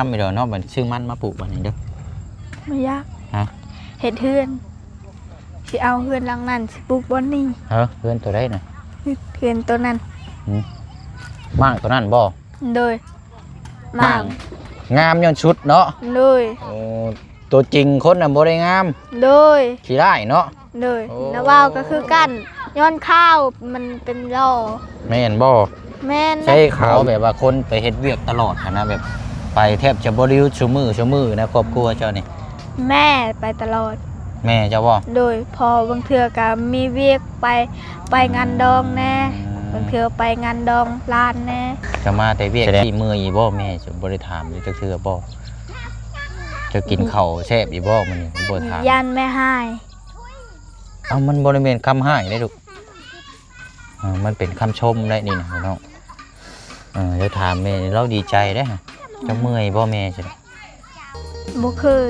ນຳຢູ່ດອກເນາະ ບັດຊື້ມັນມາປູກບັດນີ້ເດີ. ບໍ່ຢາກ. ຮະ? ເຮັດເຮືອນ ຊິເອົາເຮືອນຫຼັງນັ້ນ ຊິປູກບ່ອນນີ້. ເອີ ເຮືອນໂຕໃດນະ? ເຮືອນໂຕນັ້ນ. ຫືມ? ມ້າງໂຕນັ້ນບໍ່? ໂດຍ. ມ້າງ ມ້າງງາມຍ້ອນຊຸດເນາະ. ໂດຍ. ໂອ້ ຕົວຈິງຄົນນະບໍ່ໄດ້ງາມ. ໂດຍ. ຂີ້ຮ້າຍເນາະ. ໂດຍ. ໂອ້ ນະເວົ້າກໍຄືກັນ ຍ້ອນຂາວມັນເປັນຫຼໍ່. ແມ່ນບໍ່? ແມ່ນ. ໃສ່ຂາວແບບວ່າຄົນໄປເຮັດວຽກຕະຫຼອດຫັ້ນນະ ແບບໄປແທບຈະບໍ່ໄດ້ຢຸດຊຸມື້ ຊຸມື້ນະ ຄອບຄົວເຈົ້ານີ້. ແມ່ໄປຕະຫຼອດ. ແມ່ເຈົ້າບໍ່? ໂດຍ. ເພາະບາງເທື່ອກໍມີວຽກໄປ ໄປງານດອງແດ່. ອືມ. ບາງເທື່ອໄປງານດອງຫຼານແດ່. ຈະມາແຕ່ວຽກ ຊິເມື່ອຍອີກບໍ່? ແມ່ຈະບໍ່ໄດ້ຖາມຢູ່ຈັກເທື່ອບໍ່? ເຈົ້າກິນເຂົ້າແຊບອີກບໍ່ມື້ນີ້? ບໍ່ຖາມ. ຢ້ານແມ່ຮ້າຍ. ເອົ້າ ມັນບໍ່ໄດ້ແມ່ນຄຳຮ້າຍເດ້ລູກ ເອີ ມັນເປັນຄຳຊົມໄດ໋ນີ້ນະນ້ອງ. ເອີ ເຈົ້າຖາມແມ່ນີ້ລາວດີໃຈເດ້. ເຈົ້າເມື່ອຍບໍ່ແມ່? ບໍ່ເຄີຍ.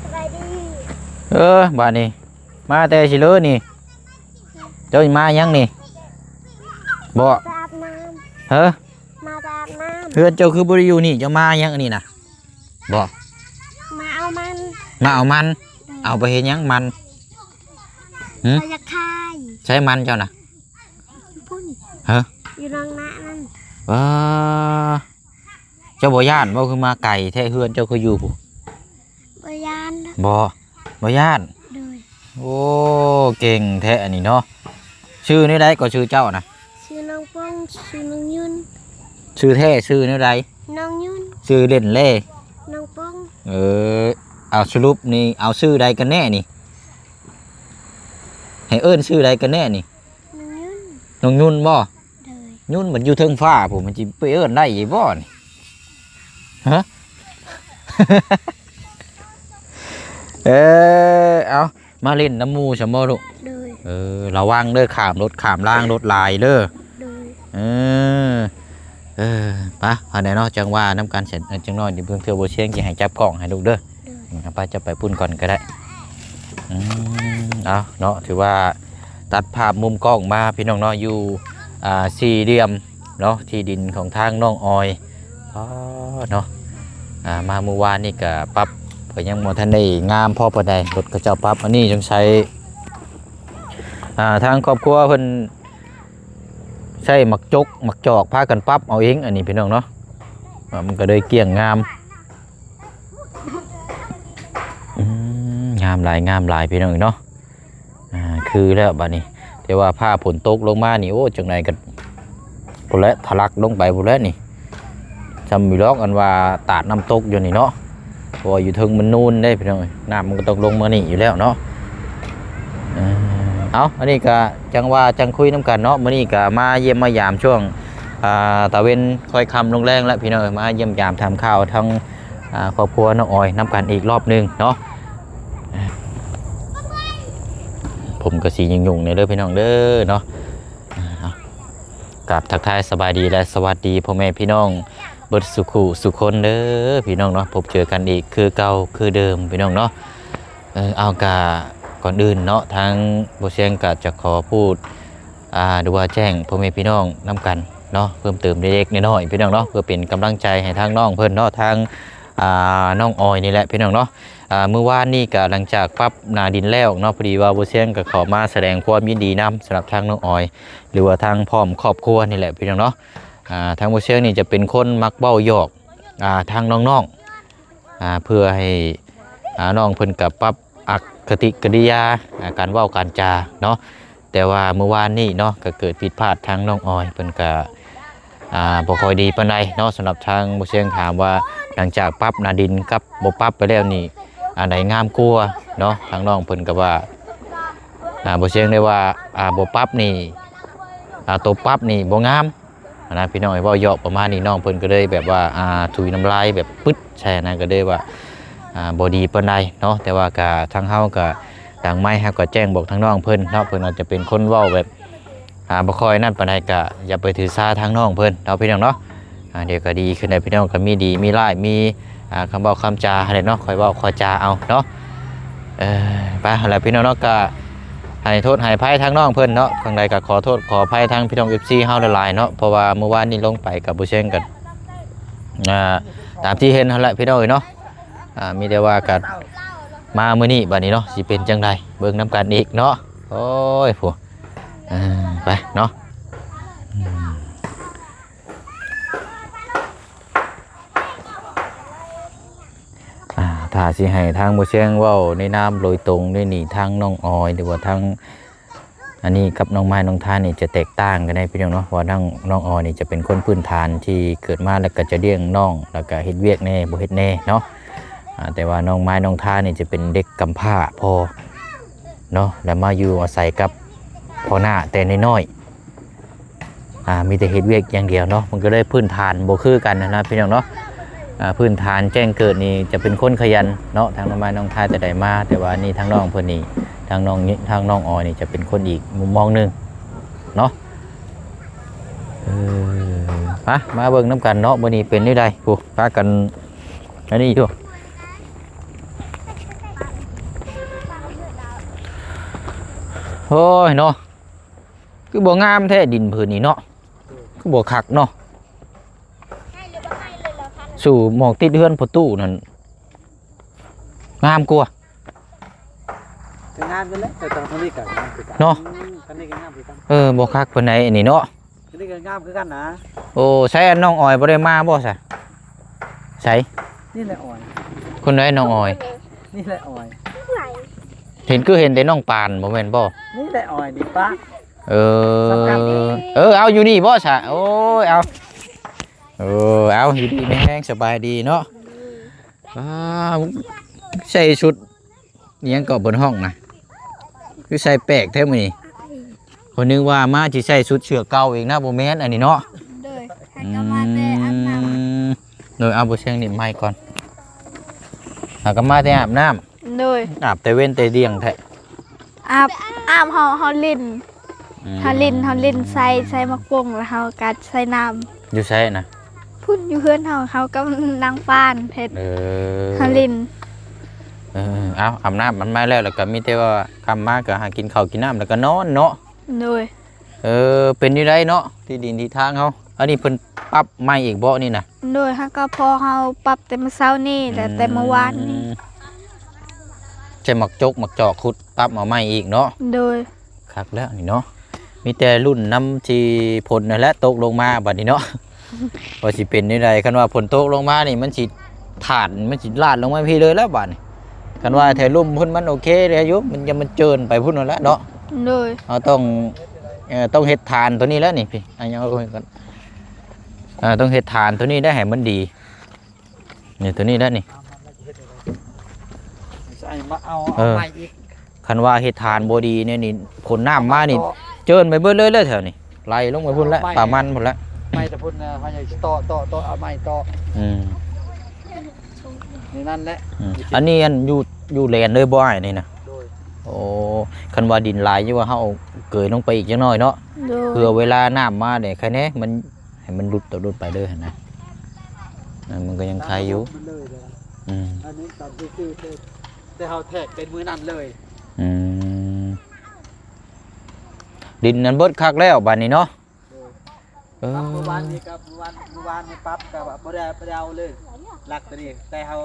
ສະບາຍດີ. ເອີ ບາດນີ້ມາແຕ່ຊິເລີນີ້ ເຈົ້າມາຫຍັງນີ້? ບໍ່ ມາແຕ່ອາບນ້ຳ. ເຮີ? ມາແຕ່ອາບນ້ຳ. ເຮືອນເຈົ້າຄືບໍ່ໄດ້ຢູ່ນີ້? ເຈົ້າມາຫຍັງອັນນີ້ນະ? ບໍ່ ມາເອົາມັນ. ມາເອົາມັນ. ເອີ ເອົາໄປເຮັດຫຍັງມັນ? ຫື? ຂ້ອຍຢາກຂາຍ. ໃສມັນເຈົ້ານະ? ຢູ່ພຸ້ນ. ເຮີ? ຢູ່ນອກນານັ້ນ. ເອີ ເຈົ້າບໍ່ຢ້ານບໍ່? ຄືມາໄກແທ້ ເຮືອນເຈົ້າຄືຢູ່ພຸ້ນ. ບໍ່ຢ້ານ. ບໍ່ ບໍ່ຢ້ານ. ໂດຍ. ໂອ້ ເກັ່ງແທ້ອັນນີ້ເນາະ. ຊື່ແນວໃດກໍຊື່ເຈົ້ານະ? ຊື່ນ້ອງປົງ. ຊື່ນ້ອງຍຸນ. ຊື່ແທ້ຊື່ແນວໃດ? ນ້ອງຍຸນ. ຊື່ເລ່ນເລ? ນ້ອງປົງ. ເອີ ເອົາ ສະຫຼຸບນີ້ເອົາຊື່ໃດກັນແນ່ນີ້? ໃຫ້ເອີ້ນຊື່ໃດກັນແນ່ນີ້? ນ້ອງຍຸນ. ນ້ອງຍຸນບໍ່? ໂດຍ. ຍຸນມັນຢູ່ເທິງຟ້າພຸ້ນ ມັນຊິໄປເອີ້ນໄດ້ອີກບໍ່ນີ້? ຮະ? ເອີ ເອົາ ມາຫຼິ້ນນຳໝູ່ຊະບໍ່ລູກ? ໂດຍ. ເອີ ລະວັງເດີ ຂ້າມລົດຂ້າມລາງລົດຫຼາຍເດີ. ໂດຍ. ເອີ ເອີ ໄປ ອັນໃດເນາະ ຈັ່ງວ່ານຳກັນ ເອີ ຈັກໜ້ອຍ ເດີ ເພິ່ນ ເທື່ອບໍ່ຊຽງຊິໃຫ້ຈັບກ້ອງໃຫ້ລູກເດີ. ໂດຍ. ອືມ ເອົາ ໄປ ເຈົ້າໄປພຸ້ນກ່ອນກໍໄດ້. ອືມ ເອົາເນາະ ຖືວ່າຕັດພາບມຸມກ້ອງມາ ພີ່ນ້ອງເນາະ ຢູ່ ອ່າ ສີ່ຫຼ່ຽມເນາະ ທີ່ດິນຂອງທາງນ້ອງອອຍ. ອໍ ເນາະ ອ່າ ມາມື້ວານນີ້ກໍປັບ ກໍຍັງບໍ່ທັນໄດ້ງາມພໍປານໃດ ລົດເຂົາເຈົ້າປັບ. ອັນນີ້ສົງໄສ ອ່າ ທາງຄອບຄົວເພິ່ນໃຊ້ໝາກຈົກໝາກຈອກພາກັນປັບເອົາເອງ ອັນນີ້ ພີ່ນ້ອງເນາະ. ອ່າ ມັນກໍເລີຍກ້ຽງງາມ. ອືມ ງາມຫຼາຍ ງາມຫຼາຍ ພີ່ນ້ອງເນາະ. ອ່າ ຄືແລ້ວບາດນີ້ ແຕ່ວ່າຟ້າຝົນຕົກລົງມານີ້ ໂອ້ ຈັ່ງໃດກໍພຸ້ນແຫຼະ ທະລັກລົງໄປພຸ້ນແຫຼະນີ້. ຊ່ຳຢູ່ດອກ ອັນວ່າຕາດນ້ຳຕົກຢູ່ນີ້ເນາະ ເພາະວ່າຢູ່ເທິງມັນນູນເດ້ ພີ່ນ້ອງເອີຍ. ນ້ຳມັນກໍຕ້ອງລົງມານີ້ຢູ່ແລ້ວເນາະ. ເອີ ເອົາ ອັນນີ້ກໍຈັ່ງວ່າຈັ່ງຄຸຍນຳກັນເນາະ. ມື້ນີ້ກໍມາຢ້ຽມມາຢາມຊ່ວງ ອ່າ ຕາເວັນຄ່ອຍຄ່ຳລົງແລງແລ້ວ ພີ່ນ້ອງເອີຍ ມາຢ້ຽມຢາມຖາມຂ່າວທາງ ອ່າ ຄອບຄົວນ້ອງອອຍນຳກັນອີກລອບໜຶ່ງເນາະ. ຜົມກໍຊິຫຍຸ້ງໆແດ່ເດີ ພີ່ນ້ອງເດີເນາະ. ອ່າ ກາບທັກທາຍສະບາຍດີ ແລະ ສະຫວັດດີພໍ່ແມ່ພີ່ນ້ອງເບິດສູ່ຄູ່ສູ່ຄົນເດີ ພີ່ນ້ອງເນາະ. ພົບເຈີກັນອີກຄືເກົ່າຄືເດີມ ພີ່ນ້ອງເນາະ. ເອີ ເອົາ ກະກ່ອນອື່ນເນາະ ທາງບໍ່ຊຽງກະຈະຂໍພູດ ອ່າ ຫຼືວ່າແຈ້ງພໍ່ແມ່ພີ່ນ້ອງນຳກັນເນາະ ເພີ່ມເຕີມເລັກໆນ້ອຍໆ ພີ່ນ້ອງເນາະ ເພື່ອເປັນກຳລັງໃຈໃຫ້ທາງນ້ອງເພິ່ນເນາະ ທາງ ອ່າ ນ້ອງອອຍນີ້ແຫຼະ ພີ່ນ້ອງເນາະ. ອ່າ ມື້ວານນີ້ກະຫຼັງຈາກປັບໜ້າດິນແລ້ວເນາະ ພໍດີວ່າບໍ່ຊຽງກະເຂົ້າມາສະແດງຄວາມຍິນດີນຳ ສຳລັບທາງນ້ອງອອຍ ຫຼືວ່າທາງພ້ອມຄອບຄົວນີ້ແຫຼະ ພີ່ນ້ອງເນາະ. ອ່າ ທາງບໍ່ຊຽງນີ້ຈະເປັນຄົນມັກເວົ້າຫຍອກ ອ່າ ທາງນ້ອງໆ ອ່າ ເພື່ອໃຫ້ ອ່າ ນ້ອງເພິ່ນກະປັບ ອາ ກະຕິກະລິຍາ ອາ ການເວົ້າການຈາເນາະ. ແຕ່ວ່າມື້ວານນີ້ເນາະ ກະເກີດຜິດພາດ ທາງນ້ອງອອຍເພິ່ນກະ ອ່າ ບໍ່ຄ່ອຍດີປານໃດເນາະ. ສຳລັບທາງບໍ່ຊຽງຖາມວ່າ ຫຼັງຈາກປັບໜ້າດິນກັບບໍ່ປັບໄປແລ້ວນີ້ ອັນໃດງາມກວ່າເນາະ? ທາງນ້ອງເພິ່ນກະວ່າ ອ່າ ບໍ່ຊຽງໄດ້ວ່າ ອ່າ ບໍ່ປັບນີ້ ອ່າ ໂຕປັບນີ້ບໍ່ງາມ ຫັ້ນນະ ພີ່ນ້ອງເອີຍ. ເວົ້າຫຍອກປະມານນີ້ ນ້ອງເພິ່ນກໍເລີຍແບບວ່າ ອ່າ ທຸຍນ້ຳລາຍແບບປຶດໃສ່ຫັ້ນນະ ກໍເລີຍວ່າ ອ່າ ບໍ່ດີປານໃດເນາະ. ແຕ່ວ່າກະ ທາງເຮົາກະ ຫຼັງໄມເຮົາກໍແຈ້ງບອກທາງນ້ອງເພິ່ນເນາະ ເພິ່ນອາດຈະເປັນຄົນເວົ້າແບບ ອ່າ ບໍ່ຄ່ອຍນັ້ນປານໃດ ກໍຢ່າໄປຖືສາທາງນ້ອງເພິ່ນເນາະ ພີ່ນ້ອງເນາະ. ອ່າ ດຽວກໍດີຂຶ້ນແລ້ວ ພີ່ນ້ອງກໍມີດີມີຮ້າຍ ມີ ອ່າ ຄຳເວົ້າຄຳຈາຫັ້ນແຫຼະເນາະ ຄ່ອຍເວົ້າຄ່ອຍຈາເອົາເນາະ. ເອີ ໄປຫັ້ນແຫຼະ ພີ່ນ້ອງເນາະ ກໍໃຫ້ໂທດໃຫ້ອະໄພທາງນ້ອງເພິ່ນເນາະ ທາງໃດກໍຂໍໂທດຂໍອະໄພທາງພີ່ນ້ອງເອັຟຊີເຮົາຫຼາຍໆເນາະ ເພາະວ່າມື້ວານນີ້ລົງໄປກັບບໍ່ເຊັງກັນ ອ່າ ຕາມທີ່ເຫັນຫັ້ນແຫຼະ ພີ່ນ້ອງເອີຍເນາະ. ອ່າ ມີແຕ່ວ່າກໍມາມື້ນີ້ບັດນີ້ເນາະ ຊິເປັນຈັ່ງໃດ ເບິ່ງນຳກັນອີກເນາະ. ໂອ້ຍ ຜູ້ ເອີ ໄປເນາະ ອືມ ອ່າ ຖ້າຊິໃຫ້ທາງບໍ່ແຊງເວົ້າໃນນາມໂດຍຕົງນີ້ນີ້ ທາງນ້ອງອອຍ ຫຼືວ່າທາງ ອັນນີ້ກັບນ້ອງໄມ້ນ້ອງທານີ້ຈະແຕກຕ່າງກັນໄດ໋ພີ່ນ້ອງເນາະ ເພາະວ່າທາງນ້ອງອອຍນີ້ຈະເປັນຄົນພື້ນຖານທີ່ເກີດມາແລ້ວກໍຈະລ້ຽງນ້ອງ ແລ້ວກໍເຮັດວຽກແດ່ບໍ່ເຮັດແດ່ເນາະ. ອ່າ ແຕ່ວ່ານ້ອງໄມ້ນ້ອງທານີ້ຈະເປັນເດັກກຳພ້າພໍ່ເນາະ ແລ້ວມາຢູ່ອາໄສກັບພໍ່ນ້າແຕ່ນ້ອຍໆ ອ່າ ມີແຕ່ເຮັດວຽກຢ່າງດຽວເນາະ ມັນກໍເລີຍພື້ນຖານບໍ່ຄືກັນນະພີ່ນ້ອງເນາະ. ອ່າ ພື້ນຖານແຈ້ງເກີດນີ້ຈະເປັນຄົນຂະຫຍັນເນາະ ທາງນ້ອງໄມ້ນ້ອງທາແຕ່ໃດມາ ແຕ່ວ່ານີ້ທາງນ້ອງເພິ່ນນີ້ ທາງນ້ອງ ທາງນ້ອງອອຍນີ້ຈະເປັນຄົນອີກມຸມມອງໜຶ່ງເນາະ. ເອີ ມາ ມາເບິ່ງນຳກັນເນາະ ມື້ນີ້ເປັນແນວໃດ ຜູ້ ພາກັນອັນນີ້ຢູ່. ໂອ້ຍເນາະ ຄືບໍ່ງາມແທ້ດິນພື້ນນີ້ເນາະ ຄືບໍ່ຄັກເນາະ. ສູ່ໝອງຕິດເຮືອນພໍ່ຕູ້ນັ້ນງາມກວ່າ ກໍງາມຢູ່ແຫຼະ ແຕ່ທາງນີ້ກໍງາມຄືກັນເນາະ. ອືມ ທາງນີ້ກໍງາມຄືກັນ ເອີ ບໍ່ຄັກປານໃດອັນນີ້ເນາະ ທາງນີ້ກໍງາມຄືກັນນາ. ໂອ້ ໃສ ອັນນ້ອງອອຍບໍ່ໄດ້ມາບໍ່ຊະ ໃສ ນີ້ແຫຼະອອຍ ຄົນໃດນ້ອງອອຍ ນີ້ແຫຼະອອຍ ເຫັນຄືເຫັນແຕ່ນ້ອງປານບໍ່ແມ່ນບໍ່ ນີ້ແຫຼະອອຍ ດີປະ. ເອີ ເອີ ເອົາຢູ່ນີ້ບໍ່ຊະ ໂອ້ຍ ເອົາ ເອີ ເອົາ ຢູ່ດີມີແຮງ ສະບາຍດີເນາະ. ວ້າວ ໃສ່ຊຸດອີ່ຫຍັງເກາະເພິ່ນຮ້ອງນະ ຄືໃສ່ແປກແທ້ມື້ນີ້ ຂ້ອຍນຶກວ່າມາຊິໃສ່ຊຸດເສື້ອເກົ່າອີກນະ ບໍ່ແມ່ນອັນນີ້ເນາະ. ໂດຍ ຫາກໍມາແຕ່ອາບນ້ຳ ອືມ ໂດຍ ເອົາ ບໍ່ແຊງນີ້ໄມ້ກ່ອນ ຫາກໍມາແຕ່ອາບນ້ຳ ໂດຍ ອາບແຕ່ເວັນແຕ່ດຽງແທ້ ອາບ ອາບເຮົາ ເຮົາຫຼິ້ນ ອືມ ເຮົາຫຼິ້ນ ເຮົາຫຼິ້ນໃສ່ ໃສ່ໝາກປົງ ແລ້ວເຮົາກໍໃສ່ນ້ຳ. ຢູ່ໃສນະ? ພຸ້ນ ຢູ່ເຮືອນເຮົາ ເຮົາກັບນາງປານເຮັດ ເອີ ເຮົາຫຼິ້ນ ເອີ ເອົາ ອາບນ້ຳມັນມາແລ້ວ ແລ້ວກໍມີແຕ່ວ່າຄ່ຳມາກໍຫາກິນເຂົ້າກິນນ້ຳ ແລ້ວກໍນອນເນາະ. ໂດຍ ເອີ ເປັນຢູ່ໃດເນາະ ທີ່ດິນທີ່ທາງເຮົາ ອັນນີ້ເພິ່ນປັບໃໝ່ອີກບໍ່ນີ້ນະ? ໂດຍ ຫາກໍພໍເຮົາປັບແຕ່ມື້ເຊົ້ານີ້ ແລ້ວແຕ່ມື້ວານນີ້ ອືມ ໃຊ້ໝາກຈົກໝາກຈອກຂຸດປັບເອົາໃໝ່ອີກເນາະ. ໂດຍ ຄັກແລ້ວນີ້ເນາະ ມີແຕ່ລຸ້ນນຳທີ່ຝົນນັ້ນແຫຼະຕົກລົງມາບັດນີ້ເນາະ ວ່າຊິເປັນແນວໃດ. ຄັນວ່າຝົນຕົກລົງມານີ້ມັນຊິ ຖານມັນຊິລາດລົງມາພີ້ເລີຍແລ້ວບາດນີ້. ຄັນວ່າແຖວລຸ່ມພຸ້ນມັນໂອເຄແລ້ວຢູ່ ມັນ ມັນເຈີນໄປພຸ້ນນັ້ນແຫຼະເນາະ. ໂດຍ ເຮົາຕ້ອງ ເອີ ຕ້ອງເຮັດຖານຕົວນີ້ແຫຼະນີ້ ພີ່ ອັນຍັງເອົາໄວ້ກ່ອນ ເອີ ຕ້ອງເຮັດຖານຕົວນີ້ໄດ້ໃຫ້ມັນດີ ນີ້ ຕົວນີ້ແຫຼະນີ້ ໃສ່ມາເອົາ ເອີ ເອົາໃໝ່ອີກ. ຄັນວ່າເຮັດຖານບໍ່ດີແນວນີ້ ຝົນນ້ຳມານີ້ ເຈີນໄປເບິດເລີຍແຫຼະແຖວນີ້ ໄຫຼລົງໄປພຸ້ນແຫຼະ ປະມານພຸ້ນແຫຼະ ໄມ້ແຕ່ພຸ້ນນະ ເຮົາຍັງຊິຕໍ່ ຕໍ່ ຕໍ່ ເອົາໄມ້ຕໍ່ ອືມ ໃນນັ້ນແຫຼະ ອືມ ອັນນີ້ອັນຢູ່ ຢູ່ແລນເລີຍບໍ່ອ້າຍນີ້ນະ? ໂດຍ ໂອ້ ຄັນວ່າດິນຫຼາຍຢູ່ວ່າເຮົາເກີຍລົງໄປອີກຈັກໜ້ອຍເນາະ ໂດຍ ເພື່ອເວລານ້ຳມານີ້ໃຄແນ່ ມັນ ໃຫ້ມັນຫຼຸດ ໂຕຫຼຸດໄປເລີຍຫັ້ນນະ ເອີ ມັນກໍຍັງໄຄຢູ່ ອືມ ອັນນີ້ຕາມຊື່ໆ ແຕ່ເຮົາແທກເປັນມື້ນັ້ນເລີຍ ອືມ ດິນນັ້ນເບິດຄັກແລ້ວບາດນີ້ເນາະ. ໂດຍ ເອີ ປັບມື້ວານນີ້ກັບມື້ວານ ມື້ວານນີ້ປັບກໍບໍ່ໄດ້ ບໍ່ໄດ້ເອົາເລີຍ ຫຼັກຕົວນີ້ ແຕ່ເຮົາ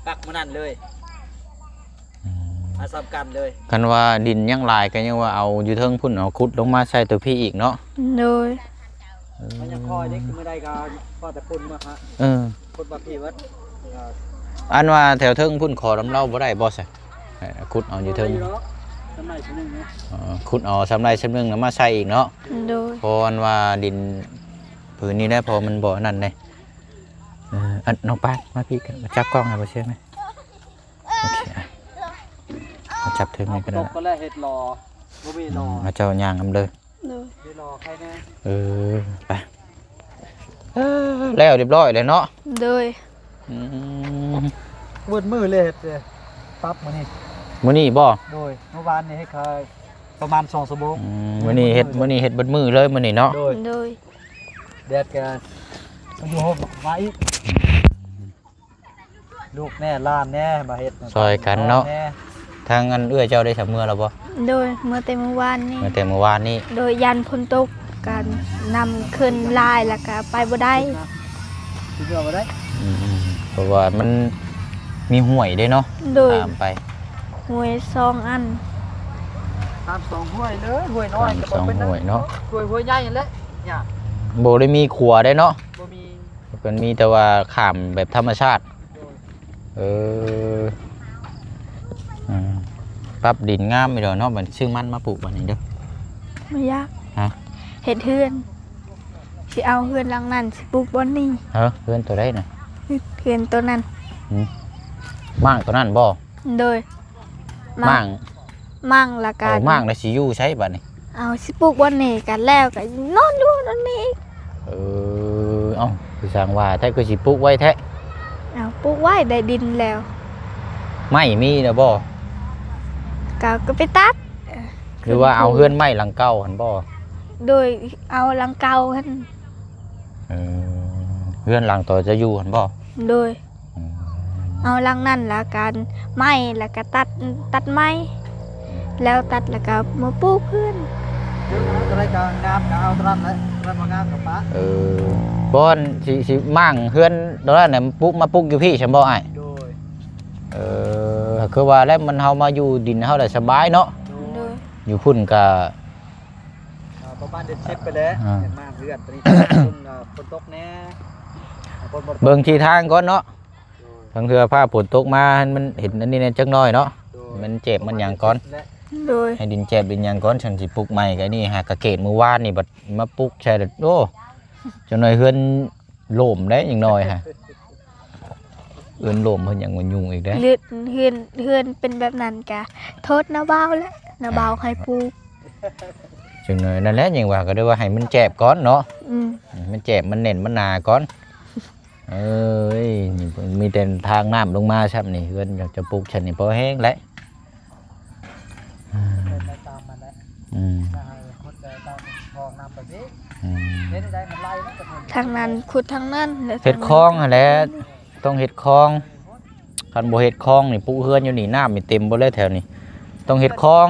ປັກມື້ນັ້ນເລີຍ ອືມ ມາຊ້ຳກັນເລີຍ. ຄັນວ່າດິນຍັງຫຼາຍກໍຍັງວ່າເອົາຢູ່ເທິງພຸ້ນ ເອົາຂຸດລົງມາໃສ່ຕົວພີ້ອີກເນາະ. ໂດຍ ເອີ ມັນຍັງຄ່ອຍເດ້ ມື້ໃດກໍພໍແຕ່ປຸ້ນມາຫາ ເອີ ຂຸດມາພີ້ເບິດ ເອີ ອັນວ່າແຖວເທິງພຸ້ນຂໍນຳລາວບໍ່ໄດ້ບໍ່ຊະ? ເອີ ຂຸດເອົາຢູ່ເທິງ ເອີ ຂຸດເອົາສ່ຳໃດສ່ຳໜຶ່ງນຳມາໃສ່ອີກເນາະ. ໂດຍ ເພາະອັນວ່າດິນຜືນນີ້ແຫຼະ ເພາະມັນບໍ່ອັນນັ້ນເດ້. ເອີ ອັນ ນ້ອງປານ ມາພີ້ກັນ ມາຈັບກ້ອງໃຫ້ບໍ່ເຊື່ອແມ່. ໂອເຄ ອ່ະ ມາຈັບເທິງນີ້ກໍໄດ້ ຕົກກໍແລ້ວເຮັດລໍ ບໍ່ມີລໍ ອືມ ມາເຈົ້າຍ່າງນຳເດີ. ໂດຍ ເຮັດລໍໃຄແນ່ ເອີ ໄປ ເອີ ແລ້ວຮຽບຮ້ອຍແລ້ວເນາະ. ໂດຍ ອືມ ເບິດມື້ເລີຍເຮັດ ປັບມື້ນີ້ ມື້ນີ້ບໍ່? ໂດຍ ເມື່ອວານນີ້ເຮັດຂາຍປະມານສອງຊົ່ວໂມງ. ອືມ ມື້ນີ້ເຮັດ ມື້ນີ້ເຮັດເບິດມື້ເລີຍມື້ນີ້ເນາະ. ໂດຍ ໂດຍ ແດດກໍຢູ່ໂຮມມາອີກ ລູກແດ່ຫຼານແດ່ມາເຮັດຊ່ອຍກັນເນາະ. ທາງອັນເອື້ອຍເຈົ້າໄດ້ສຳເມືອແລ້ວບໍ່? ໂດຍ ເມືອແຕ່ມື້ວານນີ້ ເມືອແຕ່ມື້ວານນີ້. ໂດຍ ຢ້ານຝົນຕົກ ກະນ້ຳຂຶ້ນຫຼາຍ ແລ້ວກະໄປບໍ່ໄດ້ ຊິເມືອບໍ່ໄດ້. ອືມ ເພາະວ່າມັນມີຫ້ວຍເດ້ເນາະ. ໂດຍ ຂ້າມໄປ ຫ້ວຍສອງອັນ ຂ້າມສອງຫ້ວຍເລີຍ. ຫ້ວຍນ້ອຍກໍບໍ່ເປັນຫຍັງ ສອງຫ້ວຍເນາະ. ຫ້ວຍ ຫ້ວຍໃຫຍ່ຫັ້ນແຫຼະ ຍາກ ບໍ່ໄດ້ມີຂົວເດ້ເນາະ. ບໍ່ມີ ເພິ່ນມີແຕ່ວ່າຂ້າມແບບທຳມະຊາດ. ໂດຍ ເອີ ອືມ ປັບດິນງາມຢູ່ດອກເນາະ. ບັດຊື້ມັນມາປູກບັດນີ້ເດີ ບໍ່ຢາກ ຮະ ເຮັດເຮືອນ ຊິເອົາເຮືອນຫຼັງນັ້ນ ຊິປູກບ່ອນນີ້. ເອີ ເຮືອນໂຕໃດນະ? ເຮືອນໂຕນັ້ນ. ຫືມ ມ້າງໂຕນັ້ນບໍ່? ໂດຍ ມ້າງ ມ້າງ ມ້າງລະກະ ເອົາມ້າງແລ້ວຊິຢູ່ໃສບັດນີ້? ເອົາ ຊິປູກບ່ອນນີ້ກັນ ແລ້ວກໍນອນຢູ່ບ່ອນນີ້ອີກ. ເອີ ເອົ້າ ຄືຊ່າງວ່າແທ້ ຄືຊິປູກໄວ້ແທ້? ເອົາ ປູກໄວ້ ໄດ້ດິນແລ້ວ. ໄມ້ມີແລ້ວບໍ່? ກໍ ກໍໄປຕັດ. ເອີ ຫຼືວ່າເອົາເຮືອນໄມ້ຫຼັງເກົ່າຫັ້ນບໍ່? ໂດຍ ເອົາຫຼັງເກົ່າຫັ້ນ. ເອີ ເຮືອນຫຼັງຕໍ່ຈະຢູ່ຫັ້ນບໍ່? ໂດຍ ອືມ ເອົາຫຼັງນັ້ນລະກັນ ໄມ້ລະກະຕັດ ຕັດໄມ້ ອືມ ແລ້ວຕັດລະກະມາປູກເຮືອນ. ເຮືອນເທົ່າໃດກໍງາມກໍເອົາເທົ່ານັ້ນແຫຼະ ເຮືອນບໍ່ງາມກໍປະ. ເອີ ບ່ອນຊິ ຊິມ້າງເຮືອນໂຕນັ້ນນະ ປຸກ ມາປຸກຢູ່ພີ້ຊັ້ນບໍ່ອ້າຍ? ໂດຍ ເອີ ຄືວ່າແລ້ວມັນ ເຮົາມາຢູ່ດິນເຮົາລະສະບາຍເນາະ. ໂດຍ ໂດຍ ຢູ່ພຸ້ນກະ ອ່າ ປະມານເດືອນສິບໄປແລ້ວ ອ່າ ເຫັນມາເຮືອນຕົວນີ້ ຝົນ ອ່າ ຝົນຕົກແດ່ ຝົນບໍ່ ເບິ່ງທິດທາງກ່ອນເນາະ. ໂດຍ ບາງເທື່ອຟ້າຝົນຕົກມາ ໃຫ້ມັນເຫັນອັນນີ້ແດ່ຈັກໜ້ອຍເນາະ. ໂດຍ ມັນແຈບມັນຫຍັງກ່ອນ. ໂດຍ ໃຫ້ດິນແຈບດິນຫຍັງກ່ອນ ຈັ່ງຊິປຸກໃໝ່. ກໍນີ້ຫາກະເກດມື້ວານນີ້ ບັດມາປຸກໃສ່ ໂອ້ ຈັກໜ້ອຍເຮືອນ ໂລມໄດ້ ຍັງນ້ອຍຫະ ເອີ້ນໂລມເພິ່ນຫຍັງມາຫຍຸ້ງອີກເດ້. ເຮືອນ ເຮືອນ ເຮືອນເປັນແບບນັ້ນກະໂທດນ້າບ່າວແຫຼະ ນ້າບ່າວໃຫ້ປູກ. ຈັ່ງນ້ອຍນັ້ນແຫຼະ ຍັງວ່າກໍໄດ້ວ່າໃຫ້ມັນແຈບກ່ອນເນາະ. ອືມ ໃຫ້ມັນແຈບ ມັນແໜ້ນ ມັນໜາກ່ອນ. ເອີຍ ນີ້ມີແຕ່ທາງນ້ຳລົງມາຊ້ຳນີ້ ເຮືອນຢາກຈະປຸກຊັ້ນນີ້ພໍແຮງແຫຼະ. ອືມ ເປັນໄປຕາມມັນແຫຼະ. ອືມ ຈະໃຫ້ຂຸດໄປຕາມຄອງນ້ຳໄປເດ້. ອືມ ເຮັດໃດມັນໄຫຼມັນກໍເປັນ ທາງນັ້ນຂຸດທາງນັ້ນແຫຼະ. ເຮັດຄອງຫັ້ນແຫຼະ ຕ້ອງເຮັດຄອງ. ຄັນບໍ່ເຮັດຄອງນີ້ ປຸເຮືອນຢູ່ນີ້ ນ້ຳນີ້ເຕັມເບິດເລີຍແຖວນີ້. ຕ້ອງເຮັດຄອງ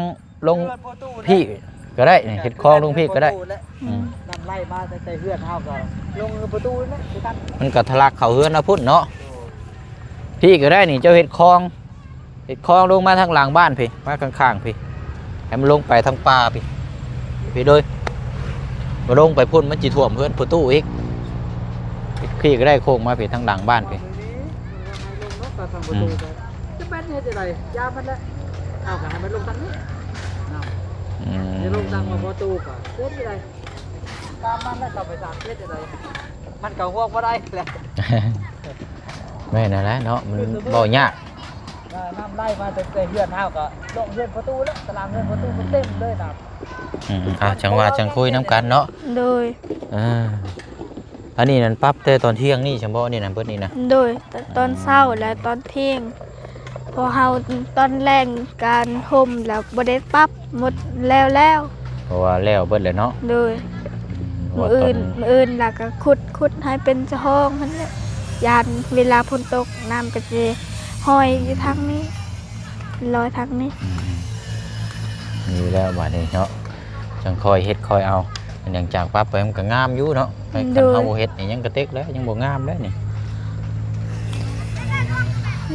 ລົງພີ້ກໍໄດ້ນີ້ ເຮັດຄອງລົງພີ້ກໍໄດ້. ອືມ ອືມ ນ້ຳໄຫຼມາແຕ່ເຮືອນເຮົາກໍລົງປະຕູນັ້ນຄືກັນ ມັນກໍທະລັກເຂົ້າເຮືອນເຮົາພຸ້ນເນາະ. ໂດຍ ພີ້ກໍໄດ້ນີ້ ເຈົ້າເຮັດຄອງ ເຮັດຄອງລົງມາທາງຫຼັງບ້ານພີ້ ມາຂ້າງໆພີ້ ໃຫ້ມັນລົງໄປທາງປ່າພີ້ ພີ້ໂດຍ ບໍ່ລົງໄປພຸ້ນ ມັນຊິຖ້ວມເຮືອນປະຕູອີກ. ພີ້ກໍໄດ້ໂຄ້ງມາພີ້ທາງຫຼັງບ້ານພີ້. ອືມ ຈະແມ່ນເຮັດຈັ່ງໃດ ຢ່າມັນແຫຼະ ເອົາກໍໃຫ້ມັນລົງທາງນີ້. ອືມ ຊິລົງທາງປະຕູກໍເຮັດຈັ່ງໃດ ຕາມມັນແຫຼະ ເຂົ້າໄປສາມເຮັດຈັ່ງໃດ ມັນກໍຮ່ວງບໍ່ໄດ້ແຫຼະ. ແມ່ນຫັ້ນແຫຼະເນາະ ມັນເວົ້າຍາກ. ນ້ຳໄຫຼມາແຕ່ເຮືອນເຮົາກໍລົງເຮືອນປະຕູແລ້ວ ຕາລາງເຮືອນປະຕູມັນເຕັມເລີຍນ້ຳ. ອືມ ອ່າ ຈັ່ງວ່າຈັ່ງຄຸຍນຳກັນເນາະ. ໂດຍ ເອີ ອັນນີ້ນັ້ນປັບແຕ່ຕອນທ່ຽງນີ້ຊັ້ນບໍ່? ນີ້ນະ ເບິດນີ້ນະ. ໂດຍ ຕ- ຕອນເຊົ້າ ອືມ ແລະຕອນທ່ຽງ ເພາະເຮົາຕອນແລງການຮົ່ມແລ້ວບໍ່ໄດ້ປັບ ໝົດແລ້ວແລ້ວ ເພາະວ່າແລ້ວເບິດແລ້ວເນາະ. ໂດຍ ອືມ ມື້ອື່ນ ມື້ອື່ນລະກະຂຸດ ຂຸດໃຫ້ເປັນສະຫ້ອງຫັ້ນແຫຼະ ຢ້ານເວລາຝົນຕົກນ້ຳກະຊິຫ້ອຍຢູ່ທາງນີ້ ລອຍທາງນີ້. ອືມ ນີ້ແຫຼະບາດນີ້ເນາະ ຈັ່ງຄ່ອຍເຮັດຄ່ອຍເອົາ. ອັນຫຍັງຈາກປັບໄປມັນກະງາມຢູ່ເນາະ ຄັນເຮົາບໍ່ເຮັດນີ້ຍັງກະເຕັກແລ້ວ ຍັງບໍ່ງາມເດ້ນີ້.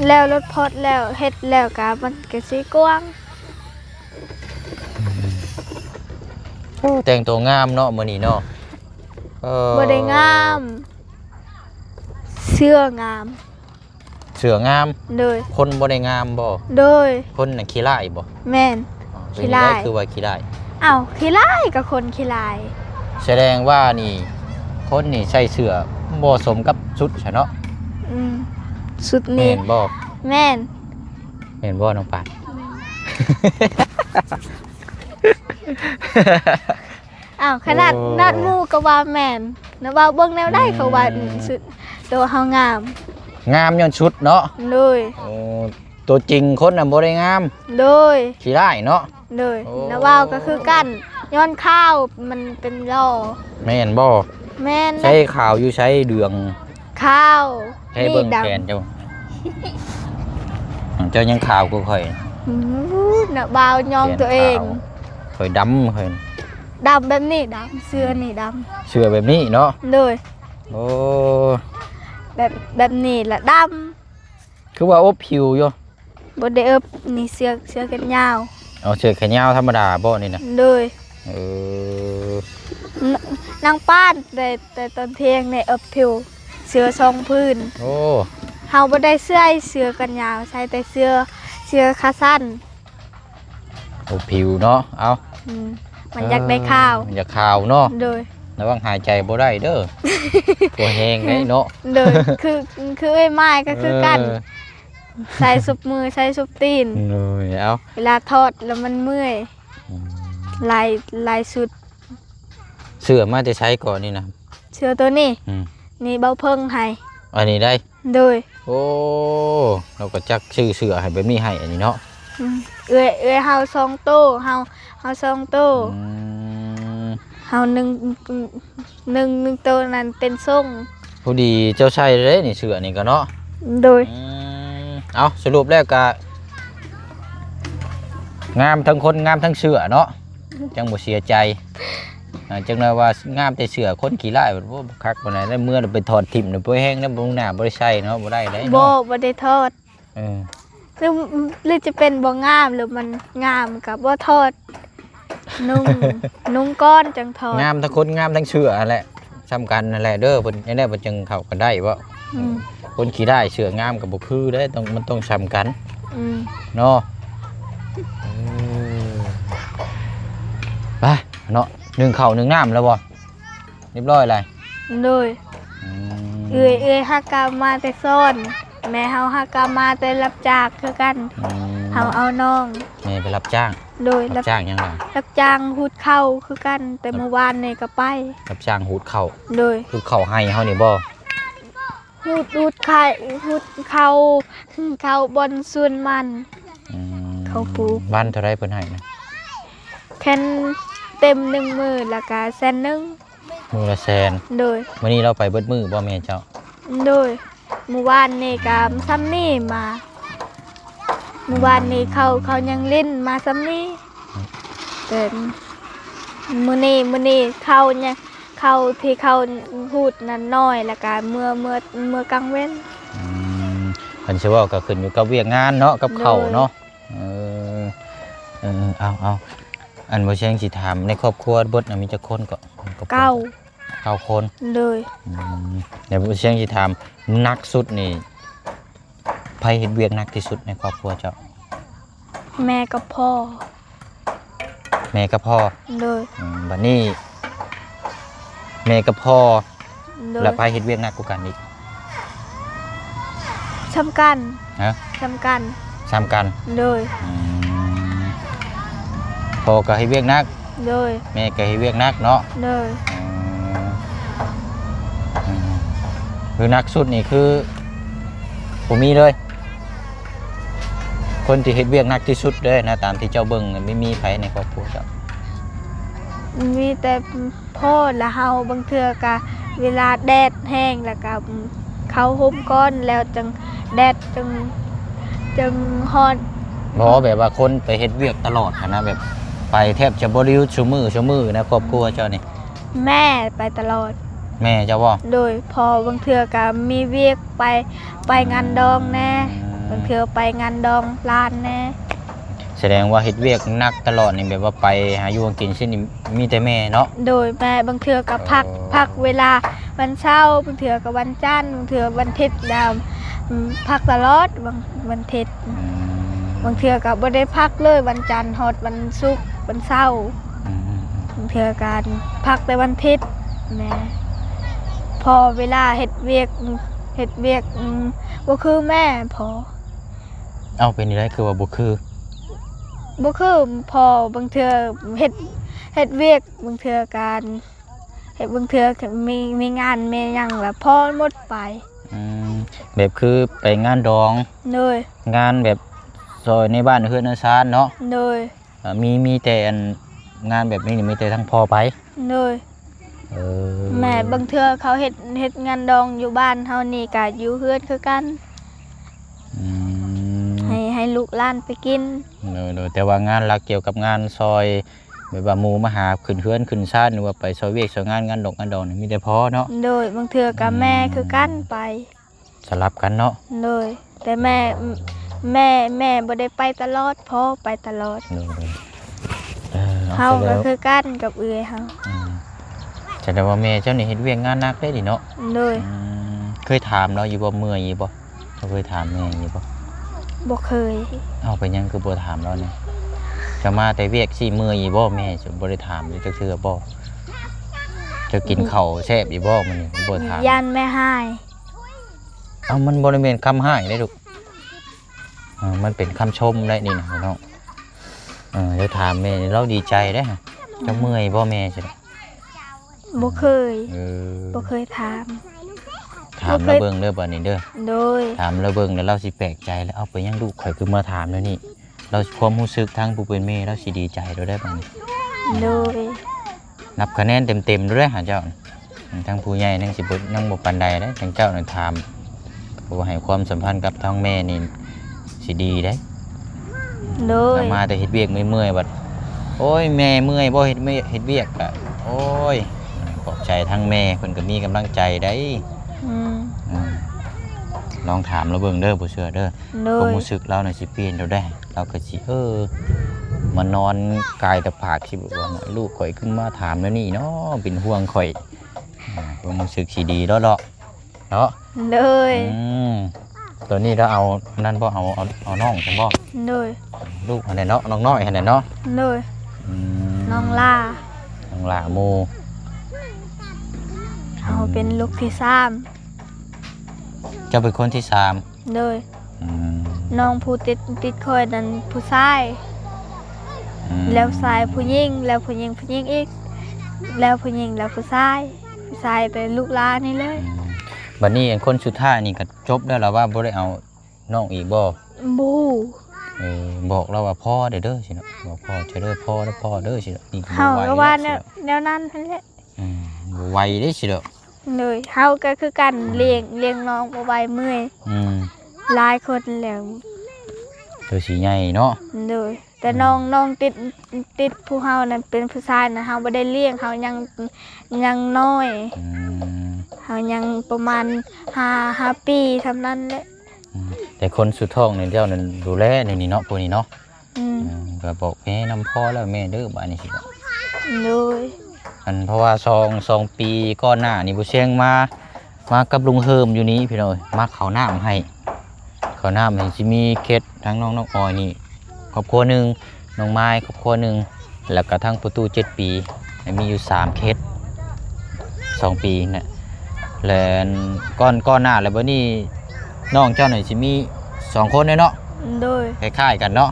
ແລ້ວລົດພອດແລ້ວ ເຮັດແລ້ວກະມັນກະຊິກວ້າງ. ໂອ້ ແຕ່ງໂຕງາມເນາະມື້ນີ້ເນາະ. ເອີ ບໍ່ໄດ້ງາມ ເສື້ອງາມ. ເສື້ອງາມ. ໂດຍ ຄົນບໍ່ໄດ້ງາມບໍ່? ໂດຍ ຄົນນະຂີ້ລ້າຍບໍ່? ແມ່ນ. ອໍ ເປັນຈັ່ງໃດຄືວ່າຂີ້ລ້າຍ? ອ້າວ ຂີ້ລ້າຍກໍຄົນຂີ້ລ້າຍ. ສະແດງວ່ານີ້ ຄົນນີ້ໃສ່ເສື້ອບໍ່ສົມກັບຊຸດຊະເນາະ. ອືມ ຊຸດນີ້ ແມ່ນບໍ່? ແມ່ນ. ແມ່ນບໍ່ນ້ອງປານ? ແມ່ນ. ອ້າວ ຂະໜາດ ໂອ້ ຂະໜາດໝູ່ກໍວ່າແມ່ນ ນະ ເວົ້າເບິ່ງແນວໃດ ອືມ ເຂົາວ່າ ອືມ ຊຸດໂຕເຮົາງາມ. ງາມຍ້ອນຊຸດເນາະ. ໂດຍ ໂອ້ ຕົວຈິງຄົນນະບໍ່ໄດ້ງາມ ໂດຍ ຂີ້ຮ້າຍເນາະ ໂດຍ ໂອ້ ນະບ່າວກໍຄືກັນ ຍ້ອນຂາວມັນເປັນຫຼໍ່ ແມ່ນບໍ່? ແມ່ນ ໃສຂາວຢູ່ໃສເດືອງ ຂາວ ໃຫ້ເບິ່ງແຂນເຈົ້າ ເຈົ້າຍັງຂາວກວ່າຂ້ອຍ ອື ນະບ່າວຍ້ອງຕົວເອງ ແຂນຂາວ ຂ້ອຍດຳ ຂ້ອຍດຳແບບນີ້ ດຳ ເສື້ອນີ້ດຳ ເສື້ອແບບນີ້ເນາະ ໂດຍ ໂອ້ ແບບ ແບບນີ້ລະດຳ ຄືວ່າອົບຜິວຢູ່ ບໍ່ໄດ້ອົບ ນີ້ເສື້ອ ເສື້ອແຂນຍາວ ເອົາເສື້ອແຂນຍາວທຳມະດາບໍ່ນີ້ນະ ໂດຍ ເອີ ນ- ນາງປານ ແຕ່ ແຕ່ຕອນທ່ຽງນີ້ອົບຜິວ ເສື້ອສອງຜືນ ໂອ້ ເຮົາບໍ່ໄດ້ໃສ່ເສື້ອແຂນຍາວ ໃສ່ແຕ່ເສື້ອ ເສື້ອຂາສັ້ນ ອົບຜິວເນາະ ເອົາ ອືມ ມັນຢາກໄດ້ຂາວ ເອີ ມັນຢາກຂາວເນາະ ໂດຍ ລະວັງຫາຍໃຈບໍ່ໄດ້ເດີ ຕົວແຮງໄດ໋ເນາະ ໂດຍ ຄື ຄືເອື້ອຍໝ້າຍກໍຄືກັນ ເອີ ໃສ່ຊຸບມື ໃສ່ຊຸບຕີນ ໂດຍ ເອົາ ເວລາຖອດລະມັນເມື່ອຍ ອືມ ຫຼາຍ ຫຼາຍຊຸດ ເສື້ອມາແຕ່ໃສເກາະນີ້ນະ? ເສື້ອໂຕນີ້ ອືມ ນີ້ເບົາເພິ່ງໃຫ້ ອັນນີ້ໄດ໋ ໂດຍ ໂອ້ ລາວກໍຈັກຊື້ເສື້ອໃຫ້ແບບນີ້ໃຫ້ອັນນີ້ເນາະ ອືມ ເອື້ອຍ ເອື້ອຍເຮົາສອງໂຕ ເຮົາ ເຮົາສອງໂຕ ອືມ ເຮົາໜຶ່ງ ໜຶ່ງ ໜຶ່ງໂຕນັ້ນເປັນຊົງ ພໍດີເຈົ້າໃສ່ເດ້ນີ້ ເສື້ອນີ້ກໍເນາະ ໂດຍ ອືມ ເອົາ ສະຫຼຸບແລ້ວກໍ ງາມທັງຄົນ ງາມທັງເສື້ອເນາະ ຈັ່ງບໍ່ເສຍໃຈ ອ່າ ຈັກໜ້ອຍວ່າງາມແຕ່ເສື້ອ ຄົນຂີ້ລ້າຍ ໂອ້ ບໍ່ຄັກປານໃດ ແລ້ວເມື່ອໄປຖອດຖິ້ມ ແລ້ວບໍ່ແຮງ ແລ້ວເບິ່ງໜ້າບໍ່ໄດ້ໃສ່ເນາະ ບໍ່ໄດ້ເດ້ເນາະ ບໍ່ ບໍ່ໄດ້ຖອດ ເອີ ຫຼື ຫຼືຈະເປັນບໍ່ງາມ ຫຼືມັນງາມກໍບໍ່ຖອດ ນຸ່ງ ນຸ່ງກ່ອນຈັ່ງຖອດ ງາມທັງຄົນ ງາມທັງເສື້ອຫັ້ນແຫຼະ ສ່ຳກັນຫັ້ນແຫຼະເດີ ເພິ່ນຈັ່ງໃດເພິ່ນຈຶ່ງເຂົ້າກັນໄດ້ເບາະ ອືມ ຄົນຂີ້ຮ້າຍເສື້ອງາມກໍບໍ່ຄືເດ້ ຕ້ອງ ມັນຕ້ອງສ່ຳກັນ ອືມ ເນາະ ເອີ ໄປເນາະ ໜຶ້ງເຂົ້າໜຶ້ງນ້ຳແລ້ວບໍ່? ຮຽບຮ້ອຍແລ້ວ ໂດຍ ອືມ ເອື້ອຍ ເອື້ອຍຫາກະມາແຕ່ສອນ ແມ່ເຮົາຫາກະມາແຕ່ຮັບຈ້າງຄືກັນ ອືມ ເຮົາເອົານ້ອງ ແມ່ໄປຮັບຈ້າງ ໂດຍ ຮັບ ຮັບຈ້າງຫຍັງລະ? ຮັບຈ້າງຫູດເຂົ້າຄືກັນ ແຕ່ມື້ວານນີ້ກໍໄປ ຮັບຈ້າງຫູດເຂົ້າ ໂດຍ ຫູດເຂົ້າໄຮ່ເຮົານີ້ບໍ່? ຫູດ ຫູດໄຮ່ ຫູດເຂົ້າ ເຂົ້າບ່ອນສວນມັນ ອືມ ເຂົ້າປູກ ວັນເທົ່າໃດເພິ່ນໃຫ້ນະ? ແຄ່ນເຕັມໜຶ່ງມື້ລະກະແສນໜຶ່ງ ມື້ລະແສນ ໂດຍ ມື້ນີ້ລາວໄປເບິດມື້ບໍ່ແມ່ເຈົ້າ? ໂດຍ ມື້ວານນີ້ກະ ອືມ ສ່ຳນີ້ມາ ມື້ວານນີ້ເຂົາ ເຂົາຍັງຫຼິ້ນມາສ່ຳນີ້ ແຕ່ມື້ນີ້ ມື້ນີ້ເຂົາຍັງ ເຂົ້າທີ່ເຂົາຫູດນັ້ນໜ້ອຍ ແລ້ວກະເມື່ອ ເມື່ອ ເມື່ອກາງເວັນ ອືມ ຄັນຊິເວົ້າກໍຂຶ້ນຢູ່ກັບວຽກງານເນາະ ກັບເຂົ້າເນາະ ໂດຍ ເອີ ເອີ ເອົາ ເອົາ ອັນບໍ່ແຊງຊິຖາມ ໃນຄອບຄົວເບິດນະມີຈັກຄົນເກາະ? ເກົ້າ ເກົ້າຄົນ ໂດຍ ອືມ ແລ້ວບໍ່ແຊງຊິຖາມ ໜັກສຸດນີ້ ໃຜເຮັດວຽກໜັກທີ່ສຸດໃນຄອບຄົວເຈົ້າ? ແມ່ກັບພໍ່ ແມ່ກັບພໍ່ ໂດຍ ອືມ ບັດນີ້ ແມ່ກັບພໍ່ ໂດຍ ແລ້ວໃຜເຮັດວຽກໜັກກວ່າກັນອີກ? ສ່ຳກັນ ຮະ? ສ່ຳກັນ ສ່ຳກັນ ໂດຍ ອືມ ພໍ່ກໍເຮັດວຽກໜັກ ໂດຍ ແມ່ກໍເຮັດວຽກໜັກເນາະ ໂດຍ ອືມ ອືມ ຄືໜັກສຸດນີ້ຄືບໍ່ມີເລີຍ ຄົນທີ່ເຮັດວຽກໜັກທີ່ສຸດເດ້ນະ ຕາມທີ່ເຈົ້າເບິ່ງ ມີ ມີໃຜໃນຄອບຄົວເຈົ້າ? ມີແຕ່ພໍ່ ແລະ ເຮົາ ບາງເທື່ອກະເວລາແດດແຮງ ແລ້ວກະເຂົ້າຮົ່ມກ່ອນ ແລ້ວຈັ່ງແດດຈຶ່ງ ຈຶ່ງຮ້ອນ ບໍ່ ແບບວ່າຄົນໄປເຮັດວຽກຕະຫຼອດຫັ້ນນະ ແບບໄປແທບຈະບໍ່ໄດ້ຢຸດຊຸມື້ ຊຸມື້ນະ ຄອບຄົວເຈົ້ານີ້ ແມ່ໄປຕະຫຼອດ ແມ່ເຈົ້າບໍ່? ໂດຍ ພໍ່ບາງເທື່ອກະມີວຽກໄປ ໄປງານດອງແດ່ ອືມ ບາງເທື່ອໄປງານດອງຫຼານແດ່ ສະແດງວ່າເຮັດວຽກໜັກຕະຫຼອດນີ້ ແບບວ່າໄປຫາຢູ່ຫາກິນຊີ້ນນີ້ ມີແຕ່ແມ່ເນາະ ໂດຍ ແມ່ ບາງເທື່ອກໍພັກ ເອີ ພັກເວລາວັນເສົາ ບາງເທື່ອກໍວັນຈັນ ບາງເທື່ອວັນທິດ ແລ້ວ ອືມ ພັກຕະຫຼອດ ວັນ ວັນທິດ ອືມ ບາງເທື່ອກໍບໍ່ໄດ້ພັກເລີຍ ວັນຈັນຮອດວັນສຸກ ວັນເສົາ ອືມ ບາງເທື່ອກໍພັກແຕ່ວັນທິດ ແມ່ ພໍເວລາເຮັດວຽກ ເຮັດວຽກ ອືມ ບໍ່ຄືແມ່ພໍ ເອົ້າ ເປັນຈັ່ງໃດຄືວ່າບໍ່ຄື? ບໍ່ຄື ພໍບາງເທື່ອເຮັດ ເຮັດວຽກ ບາງເທື່ອການ ເຮັດ ບາງເທື່ອມີ ມີງານ ມີຫຍັງລະພໍໝົດໄປ ອືມ ແບບຄືໄປງານດອງ ໂດຍ ງານແບບ ຊ່ອຍໃນບ້ານເຮືອນໃນຊານເນາະ. ໂດຍ. ເອີ ມີ ມີແຕ່ອັນງານແບບນີ້ນີ້ ມີແຕ່ທາງພໍ່ໄປ? ໂດຍ. ເອີ ແມ່ ບາງເທື່ອເຂົາເຮັດ ເຮັດງານດອງຢູ່ບ້ານເຮົານີ້ກະຢູ່ເຮືອນຄືກັນ. ອືມ ໃຫ້ ໃຫ້ລູກຫຼານໄປກິນ. ໂດຍ ໂດຍ. ແຕ່ວ່າງານຫຼັກກ່ຽວກັບງານຊ່ອຍ ແບບວ່າໝູ່ມາຫາຂຶ້ນເຮືອນຂຶ້ນຊານ ຫຼືວ່າໄປຊ່ອຍວຽກຊ່ອຍງານ ງານດອກງານດອງນີ້ ມີແຕ່ພໍ່ເນາະ. ໂດຍ. ບາງເທື່ອກະແມ່ ອືມ ຄືກັນໄປ. ສະຫຼັບກັນເນາະ. ໂດຍ. ແຕ່ແມ່ ອືມ ແມ່ ແມ່ບໍ່ໄດ້ໄປຕະຫຼອດ ພໍ່ໄປຕະຫຼອດ. ໂດຍ. ເອີ ເຮົາກໍຄືກັນກັບເອື້ອຍເຮົາ. ອືມ ສະແດງວ່າແມ່ເຈົ້ານີ້ເຮັດວຽກງານໜັກເດ້ນີ້ເນາະ. ໂດຍ. ອືມ ເຄີຍຖາມລາວຢູ່ບໍ່ ເມື່ອຍຢູ່ບໍ່? ເຈົ້າເຄີຍຖາມແມ່ຢູ່ບໍ່? ບໍ່ເຄີຍ. ເອົ້າ ເປັນຫຍັງຄືບໍ່ຖາມລາວແດ່? ຈະມາແຕ່ວຽກຊິເມື່ອຍຢູ່ບໍ່? ແມ່ຈະບໍ່ໄດ້ຖາມຢູ່ຈັກເທື່ອບໍ່? ເຈົ້າກິນເຂົ້າແຊບຢູ່ບໍ່ມື້ນີ້? ບໍ່ຖາມ. ຢ້ານແມ່ຮ້າຍ. ເອົ້າ ມັນບໍ່ໄດ້ແມ່ນຄຳຮ້າຍເດ້ລູກ. ເອີ ມັນເປັນຄຳຊົມໄດ໋ນີ້ນະນ້ອງ. ເອີ ໄດ້ຖາມແມ່ນີ້ລາວດີໃຈເດ້. ເຈົ້າເມື່ອຍບໍ່ແມ່? ບໍ່ເຄີຍ. ເອີ ບໍ່ເຄີຍຖາມ. ຖາມລາວເບິ່ງເດີບາດນີ້ເດີ. ໂດຍ. ຖາມລາວເບິ່ງແລ້ວລາວຊິແປກໃຈແລ້ວ ເອົ້າ ເປັນຫຍັງລູກຂ້ອຍຄືມາຖາມແນວນີ້? ລາວ ຄວາມຮູ້ສຶກທາງຜູ້ເປັນແມ່ລາວຊິດີໃຈໂດດໄດ້ບາດນີ້. ໂດຍ. ນັບຄະແນນເຕັມໆໂດດເດ້ຫາເຈົ້າ. ທາງຜູ້ໃຫຍ່ຍັງຊິບໍ່ ຍັງບໍ່ປານໃດເດ້ ທາງເຈົ້ານັ້ນຖາມ ເພາະວ່າໃຫ້ຄວາມສຳພັນກັບທາງແມ່ນີ້ຊິດີເດ້. ໂດຍ. ມາແຕ່ເຮັດວຽກເມື່ອຍໆ ບັດ ໂອ້ຍ ແມ່ເມື່ອຍບໍ່ ເຮັດວຽກ ເຮັດວຽກກະ ໂອ້ຍ ຂອບໃຈທາງແມ່ ເພິ່ນກໍມີກຳລັງໃຈໄດ໋. ອືມ ອືມ ລອງຖາມລາວເບິ່ງເດີ ບໍ່ເຊື່ອເດີ. ໂດຍ. ຄວາມຮູ້ສຶກລາວນີ້ຊິປ່ຽນໂດດໄດ໋. ລາວກໍຊິ ເອີ ມານອນກາຍຕະຜາກ ຊິບອກວ່າ ລູກຂ້ອຍຄືມາຖາມແນວນີ້ເນາະ ເປັນຫ່ວງຂ້ອຍ. ອາ ຄວາມຮູ້ສຶກຊິດີເນາະ ເນາະ. ໂດຍ. ອືມ ຕອນນີ້ລາວເອົານັ້ນບໍ່ ເອົາ ເອົາ ເອົານ້ອງຊັ້ນບໍ່? ໂດຍ. ລູກຫັ້ນແຫຼະເນາະ ນ້ອງນ້ອຍຫັ້ນແຫຼະເນາະ. ໂດຍ. ອືມ ນ້ອງຫຼ້າ ນ້ອງຫຼ້າໝູ່. ເຮົາເປັນລູກທີສາມ. ເຈົ້າເປັນຄົນທີສາມ? ໂດຍ. ອືມ ນ້ອງຜູ້ຕິດ ຕິດຂ້ອຍນັ້ນຜູ້ຊາຍ. ອືມ ແລ້ວຊາຍຜູ້ຍິງ ແລ້ວຜູ້ຍິງ ຜູ້ຍິງອີກ ແລ້ວຜູ້ຍິງ ແລ້ວຜູ້ຊາຍ ຜູ້ຊາຍແຕ່ລູກຫຼ້ານີ້ເລີຍ. ອືມ ບັດນີ້ອັນຄົນສຸດທ້າຍນີ້ກໍຈົບແລ້ວລະວ່າ ບໍ່ໄດ້ເອົານ້ອງອີກບໍ່? ບໍ່. ເອີ ບອກລາວວ່າພໍເດີ ເດີຊິເນາະ ບອກພໍເດີ ພໍເດີ ພໍເດີຊິເນາະ. ນີ້ກໍບໍ່ໄຫວແລ້ວ ແນວນັ້ນຫັ້ນແຫຼະ. ອືມ ບໍ່ໄຫວເດ້ຊິເນາະ. ໂດຍ. ເຮົາກໍຄືກັນ ອືມ ລ້ຽງ ລ້ຽງນ້ອງບໍ່ໄຫວ ເມື່ອຍ. ອືມ ຫຼາຍຄົນແລ້ວ ໂຕຊິໃຫຍ່ເນາະ. ໂດຍ. ແຕ່ ອືມ ນ້ອງ ນ້ອງຕິດ ຕິດຜູ້ເຮົານັ້ນເປັນຜູ້ຊາຍນະ ເຮົາບໍ່ໄດ້ລ້ຽງ ເຮົາຍັງ ຍັງນ້ອຍ. ອືມ ເຮົາຍັງປະມານຫ້າ ຫ້າປີສ່ຳນັ້ນແຫຼະ. ອືມ ແຕ່ຄົນສຸດທ້ອງນີ້ເຈົ້ານັ້ນດູແລໃນນີ້ເນາະ ຜູ້ນີ້ເນາະ. ອືມ ເອີ ກໍບອກແມ່ນຳພໍ່ແລ້ວ ແມ່ເດີ ບາດນີ້ຊິ. ໂດຍ. ອັນ ເພາະວ່າສອງ ສອງປີກ່ອນໜ້ານີ້ ບໍ່ຊຽງມາ ມາກັບລຸງເຮີມຢູ່ນີ້ພີ່ນ້ອງເອີຍ ມາເຂົ້ານ້ຳໃຫ້ ເຂົ້ານ້ຳໃຫ້ ຊິມີເຂດທາງນ້ອງ ນ້ອງອອຍນີ້ຄອບຄົວໜຶ່ງ ນ້ອງມາຍຄອບຄົວໜຶ່ງ ແລ້ວກໍທາງປະຕູເຈັດປີ ໃຫ້ມີຢູ່ສາມເຂດ ສອງປີນະ. ແລະ ກ່ອນ ກ່ອນໜ້າແລ້ວ ບັດນີ້ນ້ອງເຈົ້ານີ້ຊິມີສອງຄົນເດ້ເນາະ. ໂດຍ. ຄ້າຍໆກັນເນາະ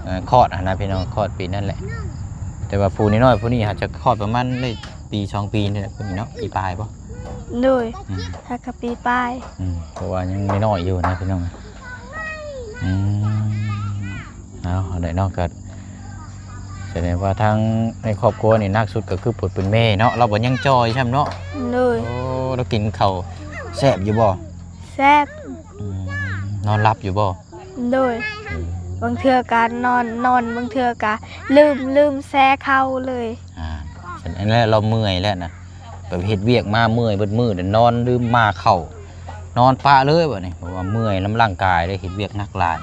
ເອີ ຄອດຫັ້ນນະພີ່ນ້ອງ ຄອດປີນັ້ນແຫຼະ. ແຕ່ວ່າຜູ້ນ້ອຍໆຜູ້ນີ້ຫາກຈະຄອດປະມານໄດ້ປີສອງປີນີ້ແຫຼະ ຜູ້ນີ້ເນາະ ປີປາຍບໍ່? ໂດຍ. ອືມ ຫາກະປີປາຍ. ອືມ ເພາະວ່າຍັງນ້ອຍໆຢູ່ນະພີ່ນ້ອງ. ອືມ ເອົາ ເອົາໄດ້ເນາະ ກໍສະແດງວ່າທາງໃນຄອບຄົວນີ້ໜັກສຸດກໍຄືຜູ້ເປັນແມ່ເນາະ ລາວບໍ່ຍັງຈ່ອຍຊ້ຳເນາະ. ໂດຍ. ໂອ້ ລາວກິນເຂົ້າແຊບຢູ່ບໍ່? ແຊບ. ອືມ ນອນຫຼັບຢູ່ບໍ່? ໂດຍ. ອືມ ບາງເທື່ອກະນອນ ນອນ ບາງເທື່ອກະລືມ ລືມແຊ່ເຂົ້າເລີຍ. ອ່າ ອັນນັ້ນລາວເມື່ອຍແລ້ວນະ ໄປເຮັດວຽກມາເມື່ອຍເບິດມື້ ນອນລືມໝ່າເຂົ້າ ນອນປະເລີຍບາດນີ້ ເພາະວ່າເມື່ອຍນຳຮ່າງກາຍເດ້ ເຮັດວຽກໜັກຫຼາຍ.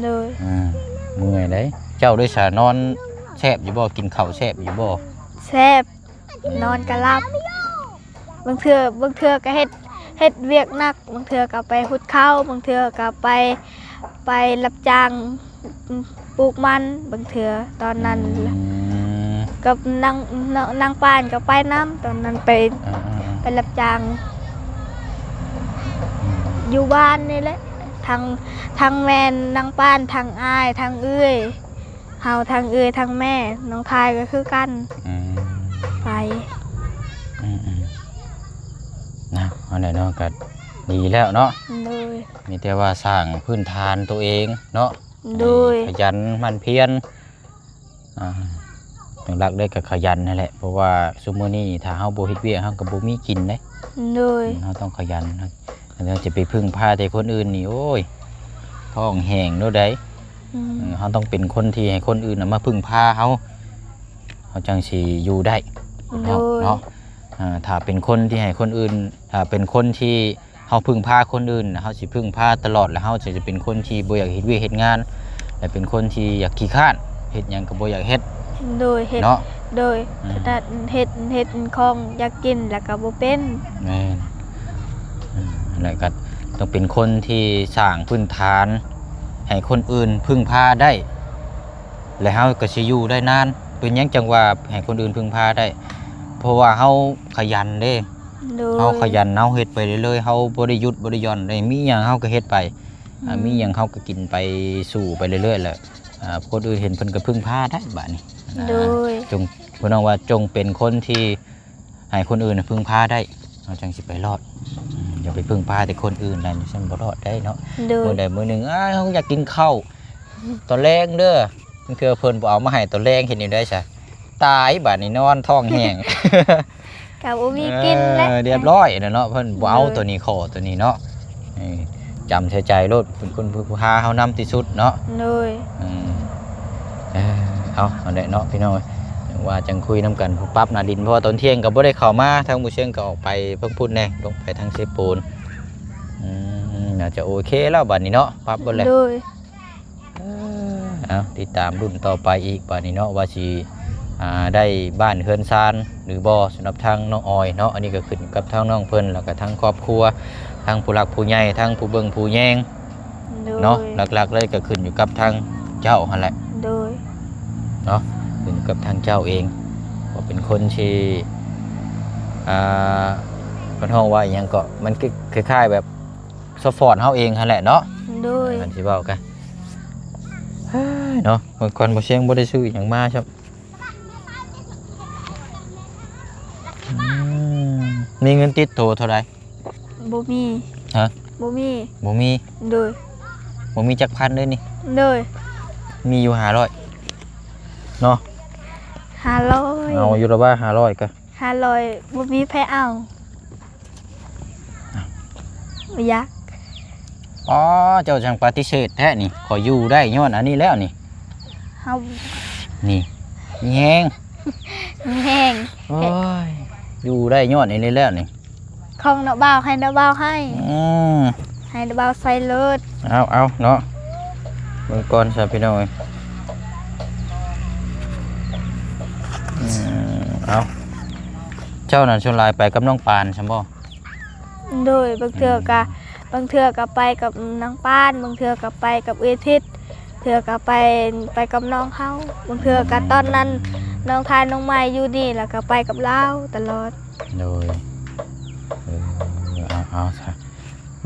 ໂດຍ. ອືມ ເມື່ອຍເດ້. ເຈົ້າເດຊະ ນອນແຊບຢູ່ບໍ່? ກິນເຂົ້າແຊບຢູ່ບໍ່? ແຊບ. ອືມ ນອນກະຫຼັບ. ບາງເທື່ອ ບາງເທື່ອກະເຮັດ ເຮັດວຽກໜັກ ບາງເທື່ອກະໄປຫຸດເຂົ້າ ບາງເທື່ອກະໄປ ໄປຮັບຈ້າງ ປູກມັນ ບາງເທື່ອຕອນນັ້ນ. ອືມ ກັບນາງ ນາງປານກໍໄປນຳ ຕອນນັ້ນໄປ ອ່າໆໆ ໄປຮັບຈ້າງ ອືມ ຢູ່ບ້ານນີ້ແຫຼະ ທັງ ທັງແມ່ນນາງປານ ທັງອ້າຍ ທັງເອື້ອຍ ເຮົາ ທັງເອື້ອຍ ທັງແມ່ ນ້ອງທາຍກໍຄືກັນ. ອືມ ໄປ ອືມໆ ນະ ອັນນັ້ນເນາະ ກໍດີແລ້ວເນາະ. ໂດຍ. ມີແຕ່ວ່າສ້າງພື້ນຖານຕົວເອງເນາະ ໂດຍ ໃຫ້ຂະຫຍັນໝັ່ນພຽນ ອ່າ ຫຼັກໆເລີຍກໍຂະຫຍັນຫັ້ນແຫຼະ ເພາະວ່າຊຸມມື້ນີ້ຖ້າເຮົາບໍ່ເຮັດວຽກ ເຮົາກໍບໍ່ມີກິນເດ້. ໂດຍ ເຮົາຕ້ອງຂະຫຍັນ ເຮົາຈະໄປເພິ່ງພາແຕ່ຄົນອື່ນນີ້ ໂອ້ຍ ທ້ອງແຫ້ງໂລດໃດ໋. ອືມ ເອີ ເຮົາຕ້ອງເປັນຄົນທີ່ໃຫ້ຄົນອື່ນນະມາເພິ່ງພາເຮົາ ເຮົາຈັ່ງຊິຢູ່ໄດ້ ໂດຍ ເນາະ ເນາະ. ອ່າ ຖ້າເປັນຄົນທີ່ໃຫ້ຄົນອື່ນ ຖ້າເປັນຄົນທີ່ເຮົາເພິ່ງພາຄົນອື່ນ ເຮົາຊິເພິ່ງພາຕະຫຼອດ ແລ້ວເຮົາຈະເປັນຄົນທີ່ບໍ່ຢາກເຮັດວຽກເຮັດງານ ແລະເປັນຄົນທີ່ຢາກຂີ້ຄ້ານ ເຮັດຫຍັງກໍບໍ່ຢາກເຮັດ. ໂດຍ ເຮັດ ເນາະ ໂດຍ ອືມ ຂະໜາດເຮັດ ເຮັດຂອງຢາກກິນແລ້ວກໍບໍ່ເປັນ. ແມ່ນ ອືມ ແລ້ວກໍຕ້ອງເປັນຄົນທີ່ສ້າງພື້ນຖານໃຫ້ຄົນອື່ນເພິ່ງພາໄດ້ ແລະເຮົາກໍຊິຢູ່ໄດ້ນານ. ເປັນຫຍັງຈັ່ງວ່າໃຫ້ຄົນອື່ນເພິ່ງພາໄດ້? ເພາະວ່າເຮົາຂະຫຍັນເດ້. ໂດຍ ເຮົາຂະຫຍັນ ເຮົາເຮັດໄປເລື້ອຍໆ ເຮົາບໍ່ໄດ້ຢຸດບໍ່ໄດ້ຢ່ອນເດ້ ມີຫຍັງເຮົາກໍເຮັດໄປ ອືມ ອ່າ ມີຫຍັງເຮົາກໍກິນໄປ ສູ້ໄປເລື້ອຍໆ ແລ້ວ ອ່າ ຄົນອື່ນເຫັນເພິ່ນກໍເພິ່ງພາໄດ້ບາດນີ້. ໂດຍ ອ່າ ຈົ່ງ ເພິ່ນເວົ້າວ່າ ຈົ່ງເປັນຄົນທີ່ໃຫ້ຄົນອື່ນເພິ່ງພາໄດ້ ເຮົາຈັ່ງຊິໄປລອດ. ອືມ ຢ່າໄປເພິ່ງພາແຕ່ຄົນອື່ນ ແລ້ວຊັ້ນບໍ່ລອດໄດ້ເນາະ. ໂດຍ ມື້ໃດມື້ໜຶ່ງ ອ້າ ເຮົາຢາກກິນເຂົ້າຕອນແລງເດີ ບາງເທື່ອເພິ່ນບໍ່ເອົາມາໃຫ້ຕອນແລງ ເຮັດແນວໃດຊະ? ຕາຍບາດນີ້ ນອນທ້ອງແຫ້ງ ກໍບໍ່ມີກິນແຫຼະ. ເອີ ຮຽບຮ້ອຍແລ້ວເນາະ ເພິ່ນບໍ່ເອົາ ໂດຍ ໂຕນີ້ ຂໍໂຕນີ້ເນາະ. ເອີ ຈຳໃສ່ໃຈໂລດ ເປັນຄົນຜູ້ພາເຮົານຳທີ່ສຸດເນາະ. ໂດຍ ອືມ ເອີ ເອົາ ເອົາແຫຼະເນາະພີ່ນ້ອງເອີຍ ຈັ່ງວ່າຈັ່ງຄຸຍນຳກັນ ປັບໜ້າດິນ ເພາະວ່າຕອນທ່ຽງກໍບໍ່ໄດ້ເຂົ້າມາ ທາງໝູ່ຊຽງກໍອອກໄປເພິ່ງພຸ້ນແດ່ ລົງໄປທາງເຊໂປນ. ອືມ ໜ້າຈະໂອເຄແລ້ວບາດນີ້ເນາະ ປັບເບິດແລ້ວ. ໂດຍ ເອີ ເອົາ ຕິດຕາມລຸ້ນຕໍ່ໄປອີກບາດນີ້ເນາະ ວ່າຊິ ອ່າ ໄດ້ບ້ານເຮືອນຊານຫຼືບໍ່ ສຳລັບທາງນ້ອງອອຍເນາະ. ອັນນີ້ກໍຂຶ້ນກັບທາງນ້ອງເພິ່ນ ແລ້ວກໍທາງຄອບຄົວ ທາງຜູ້ຫຼັກຜູ້ໃຫຍ່ ທາງຜູ້ເບິ່ງຜູ້ແຍງ ໂດຍ ເນາະ. ຫຼັກໆເລີຍກໍຂຶ້ນຢູ່ກັບທາງເຈົ້າຫັ້ນແຫຼະ ໂດຍ ເນາະ ຂຶ້ນກັບທາງເຈົ້າເອງ ເພາະເປັນຄົນທີ່ ອ່າ ເພິ່ນຮ້ອງວ່າອີ່ຫຍັງເກາະ ມັນຄື ຄ້າຍໆແບບ ຊັບພອດເຮົາເອງຫັ້ນແຫຼະເນາະ. ໂດຍ ອັນຊິເວົ້າກັນ ເຮີ້ຍ ເນາະ ເມື່ອກ່ອນບໍ່ຊຽງບໍ່ໄດ້ຊື້ຫຍັງມາຊ້ຳ. ອືມ ມີເງິນຕິດໂຕເທົ່າໃດ? ບໍ່ມີ. ຮະ? ບໍ່ມີ. ບໍ່ມີ? ໂດຍ ບໍ່ມີຈັກພັນເລີຍນີ້? ໂດຍ ມີຢູ່ຫ້າຮ້ອຍເນາະ. ຫ້າຮ້ອຍ ເອົາຢູ່ລະວ່າຫ້າຮ້ອຍກະ ຫ້າຮ້ອຍ ບໍ່ມີໃຜເອົາ. ບໍ່ຢາກ. ອໍ ເຈົ້າຈັ່ງປະຕິເສດແທ້ນີ້ ຂ້ອຍຢູ່ໄດ້ຍ້ອນອັນນີ້ແລ້ວນີ້. ເຮົາ ນີ້ ມີແຮງ ມີແຮງ. ໂອ້ຍ ຢູ່ໄດ້ຍ້ອນອັນນີ້ແລ້ວນີ້. ຂອງນ້າບ່າວ ໃຫ້ນ້າບ່າວໃຫ້. ອືມ ໃຫ້ນ້າບ່າວໃສ່ໂລດ. ເອົາ ເອົາເນາະ ເບິ່ງກ່ອນຊະພີ່ນ້ອງເອີຍ. ອືມ ເອົາ ເຈົ້ານັ້ນສ່ວນຫຼາຍໄປກັບນ້ອງປານຊັ້ນບໍ່? ໂດຍ ບາງເທື່ອກະ ອືມ ບາງເທື່ອກະໄປກັບນາງປານ ບາງເທື່ອກະໄປກັບເອື້ອຍທິດ ເທື່ອກະໄປ ໄປກັບນ້ອງເຮົາ ບາງເທື່ອກະ ອືມ ຕອນນັ້ນນ້ອງທານນ້ອງໄມ້ຢູ່ນີ້ ແລ້ວກະໄປກັບລາວຕະຫຼອດ. ໂດຍ ເອີ ເອົາ ເອົາຊະ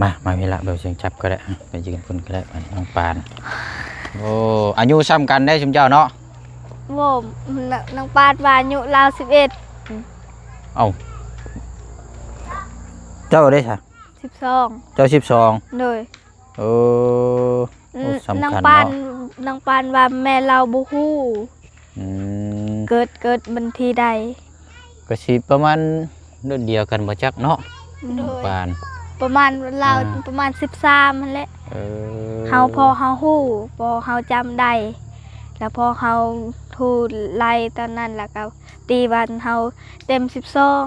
ມາ ມາພີ້ລະ ແບບສຽງຈັບກໍໄດ້ ໄປຢືນພຸ້ນກໍໄດ້ ນ້ອງປານ. ໂອ້ ອາຍຸສ່ຳກັນເດ້ຊຸມເຈົ້າເນາະ. ໂອ້ ນ- ນ້ອງປານວ່າອາຍຸລາວສິບເອັດ. ເອົ້າ ເຈົ້າເດ້ຊະ? ສິບສອງ. ເຈົ້າສິບສອງ? ໂດຍ. ເອີ ອືມ ໂອ້ ສ່ຳກັນເນາະ. ນ້ອງປານ ນ້ອງປານວ່າແມ່ລາວບໍ່ຮູ້. ອືມ ເກີດ ເກີດວັນທີໃດ? ກໍຊິປະມານເດືອນດຽວກັນບໍ່ຈັກເນາະ. ໂດຍ ປານ ປະມານລາວ ອ່າ ປະມານສິບສາມຫັ້ນແຫຼະ. ເອີ ເຮົາ ພໍ່ເຮົາຮູ້ ພໍ່ເຮົາຈຳໄດ້ ແລ້ວພໍ່ເຮົາຮູ້ໄລ່ຕອນນັ້ນ ແລ້ວກໍຕີວັນເຮົາເຕັມສິບສອງ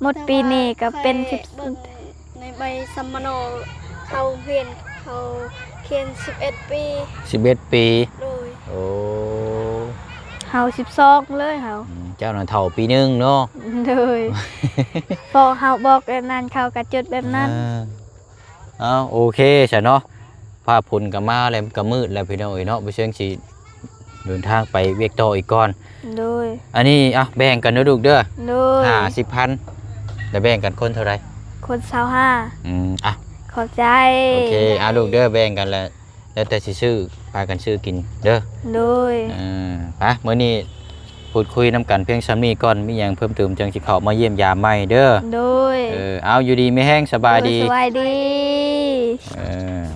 ໝົດປີນີ້ກໍເປັນສິບ ເບິ່ງໃນໃບສຳມະໂນເຂົ້າໂຮງຮຽນ ເຂົາຂຽນສິບເອັດປີ. ສິບເອັດປີ? ໂດຍ. ໂອ້ ເຮົາສິບສອງເລີຍເຮົາ. ອືມ ເຈົ້ານະເຖົ້າປີໜຶ່ງເນາະ. ໂດຍ. ພໍເຮົາບອກແບບນັ້ນ ເຂົາກໍຈົດແບບນັ້ນ. ເອີ ເອົາ ໂອເຄຊະເນາະ. ຟ້າຝົນກໍມາແລ້ວ ກໍມືດແລ້ວພີ່ນ້ອງເອີຍເນາະ. ບໍ່ເຊີງຊິເດີນທາງໄປວຽກຕໍ່ອີກກ່ອນ. ໂດຍ. ອັນນີ້ ອ່ະ ແບ່ງກັນເດີລູກເດີ. ໂດຍ. ຫ້າສິບພັນ ແລ້ວແບ່ງກັນຄົນເທົ່າໃດ? ຄົນຊາວຫ້າ. ອືມ ອ່ະ ຂອບໃຈ. ໂອເຄ ອ່ະ ລູກເດີ ແບ່ງກັນແລ້ວ ແລ້ວແຕ່ຊິຊື້ ພາກັນຊື້ກິນເດີ. ໂດຍ. ເອີ ໄປ ມື້ນີ້ ພູດຄຸຍນຳກັນພຽງສ່ຳນີ້ກ່ອນ ມີຫຍັງເພີ່ມເຕີມຈັ່ງຊິເຂົ້າມາຢ້ຽມຢາມໃໝ່ເດີ. ໂດຍ ເອີ ເອົາ ຢູ່ດີມີແຮງ ສະບາຍດີ ໂດຍ ສະບາຍດີ. ເອີ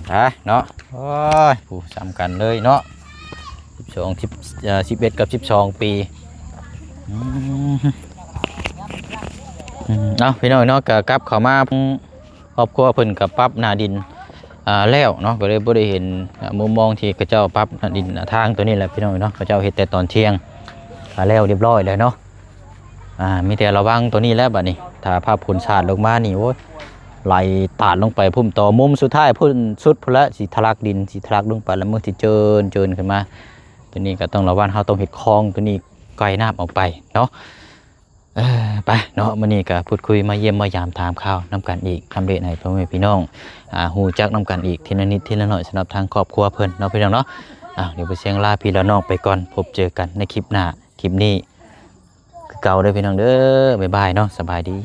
ໄປເນາະ ໂອ້ຍ ຜູ້ສ່ຳກັນເລີຍເນາະ ສິບສອງ ສິບ ເອີ ສິບເອັດກັບສິບສອງປີ. ອືມ ອືມ ເອົາ ພີ່ນ້ອງເນາະ ກໍກັບເຂົ້າມາ ຄອບຄົວເພິ່ນກໍປັບໜ້າດິນ ອ່າ ແລ້ວເນາະ ກໍເລີຍບໍ່ໄດ້ເຫັນ ອ່າ ມຸມມອງທີ່ເຂົາເຈົ້າປັບໜ້າດິນ ອ່າ ທາງຕົວນີ້ແຫຼະ ພີ່ນ້ອງເນາະ ເຂົາເຈົ້າເຮັດແຕ່ຕອນທ່ຽງ ກໍແລ້ວຮຽບຮ້ອຍແລ້ວເນາະ. ອ່າ ມີແຕ່ລະວັງຕົວນີ້ແຫຼະບັດນີ້ ຖ້າຟ້າຝົນສາດລົງມານີ້ ໂອ້ຍ ໄຫຼຕາດລົງໄປພຸ້ນ ຕໍ່ມຸມສຸດທ້າຍພຸ້ນ ສຸດພຸ້ນລະ ຊິທະລັກດິນ ຊິທະລັກລົງໄປ ແລ້ວມັນຊິເຈີນ ເຈີນຂຶ້ນມາ. ຕົວນີ້ກໍຕ້ອງລະວັງ ເຮົາຕ້ອງເຮັດຄອງຕົວນີ້ໄກນ້ຳອອກໄປເນາະ. ເອີ ໄປເນາະ ມື້ນີ້ກໍພູດຄຸຍມາຢ້ຽມມາຢາມຖາມຂ່າວນຳກັນອີກ ອັບເດດໃຫ້ພໍ່ແມ່ພີ່ນ້ອງ ອ່າ ຮູ້ຈັກນຳກັນອີກທີລະນິດທີລະໜ້ອຍ ສຳລັບທາງຄອບຄົວເພິ່ນເນາະ ພີ່ນ້ອງເນາະ. ອ່າ ດຽວບໍ່ສຽງລາພີ່ລານ້ອງໄປກ່ອນ ພົບເຈີກັນໃນຄລິບໜ້າ ຄລິບນີ້ຄືເກົ່າເດີ ພີ່ນ້ອງເດີ. ບາຍບາຍເນາະ ສະບາຍດີ.